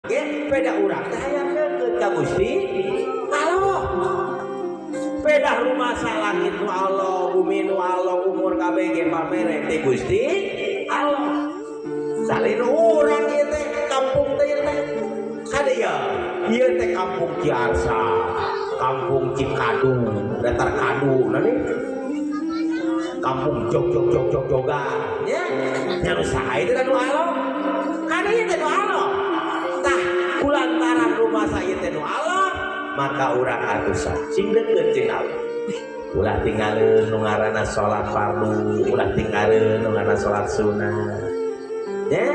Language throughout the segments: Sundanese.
Ge beda urang teh hayang deukeut ka Gusti Allah. Beda rumah langit nu Allah, bumi nu Allah, umur kabeh ge pamere ti Gusti Allah. Salin urang ieu teh kampung teh ieu teh. Kade ya, ieu teh kampung Ciarsa, kampung Cikadu, datar kadu, nani? Kampung Jog Jog Jog Jog Jogan, ya. Nya nu saha itu nu Allah? Kade ieu teh nu Allah. Tah, kulantaran rumah saya teh nu Allah, maka urang atuh sok sing deukeut jeung Allah. Ulah tinggalin nu ngaranna salat fardu, ulah tinggalin nu ngaranna salat sunat. Ya,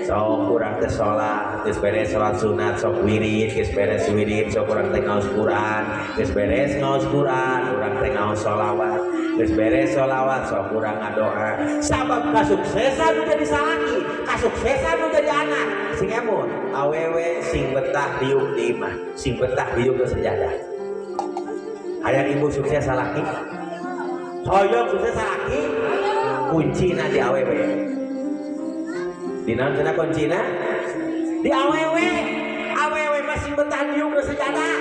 sok urang teh salat, geus beres salat sunat sok wirid, geus beres wirid sok urang teh ngaos Quran, geus beres ngaos Quran urang teh ngaos sholawat, geus beres sholawat sok urang ngadoa. Sabab kasuksesan nu jadi salaki, kasuksesan nu jadi anak, sing emut awewe sing betah diuk di imah, sing betah diuk ke sejadah. Hayang ibu sukses salaki, hoyong sukses salaki, kuncina di awewe. Di naon cenah kuncina? Di awewe. Awewe masih betah diuk di sejadah.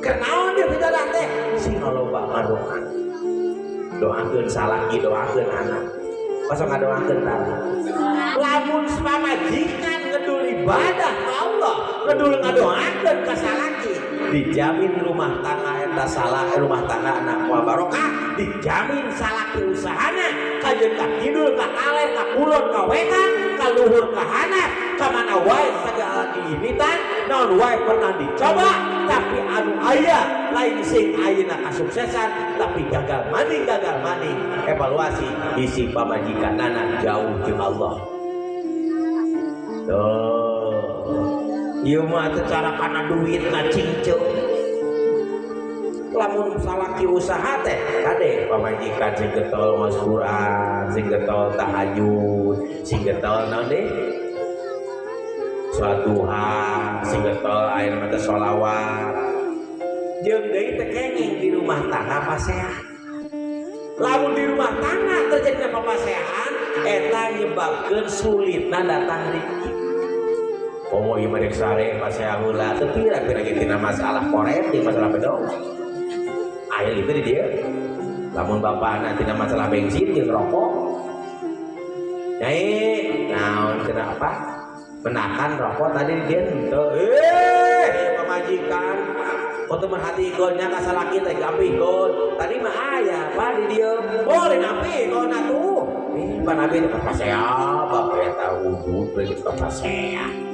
Kenaon di sejadah teh? Sing loba ngadoa. Doakeun salaki, doakeun anak. Masa ngadoakeun tara? Lamun pamajikan ngedul ibadah ka Allah, ngedul ngadoakeun ka salaki, dijamin rumah tangga eta salah, rumah tangga anak moal barokah, dijamin salaki usahana kajeun ka kidul, ka kaler, ka kulon, ka wetan, ka luhur, ka handap, ka mana wae segala diimitan, naon wae pernah dicoba, tapi anu aya lain sing ayeuna kasuksesan, tapi gagal maning, gagal maning. Evaluasi isi pamajikanana jauh jeung Allah. Tuh. Ieu mah teu cara kana duit ngacingceung. Lamun salaki usaha teh kade pamajikan sing getol maos Quran, sing getol tahajud, sing getol naon deui? Salat duha, sing getol air mata sholawat. Jeung deui teh kenging di rumah tangga pasean. Lamun di rumah tangga terjadi papasean, eta nyebabkeun sulitna datang rezeki. Komo ieu mah rek sare pasea heula, teu pira-pira ge tina masalah koret jeung masalah bedog. Aya gitu di dia. Lamun bapakna tina masalah bensin jeung rokok. Nyai, naon kenapa? Menakan rokok tadi di dia henteu. Eh, ieu pamajikan. Kok teu merhatikeun nya ka salaki teh gampikeun. Tadi mah aya apa di dieu. Boleh nampikeun atuh. Ih, pan abi teh pasea, bapak eta wujud we geus pasea.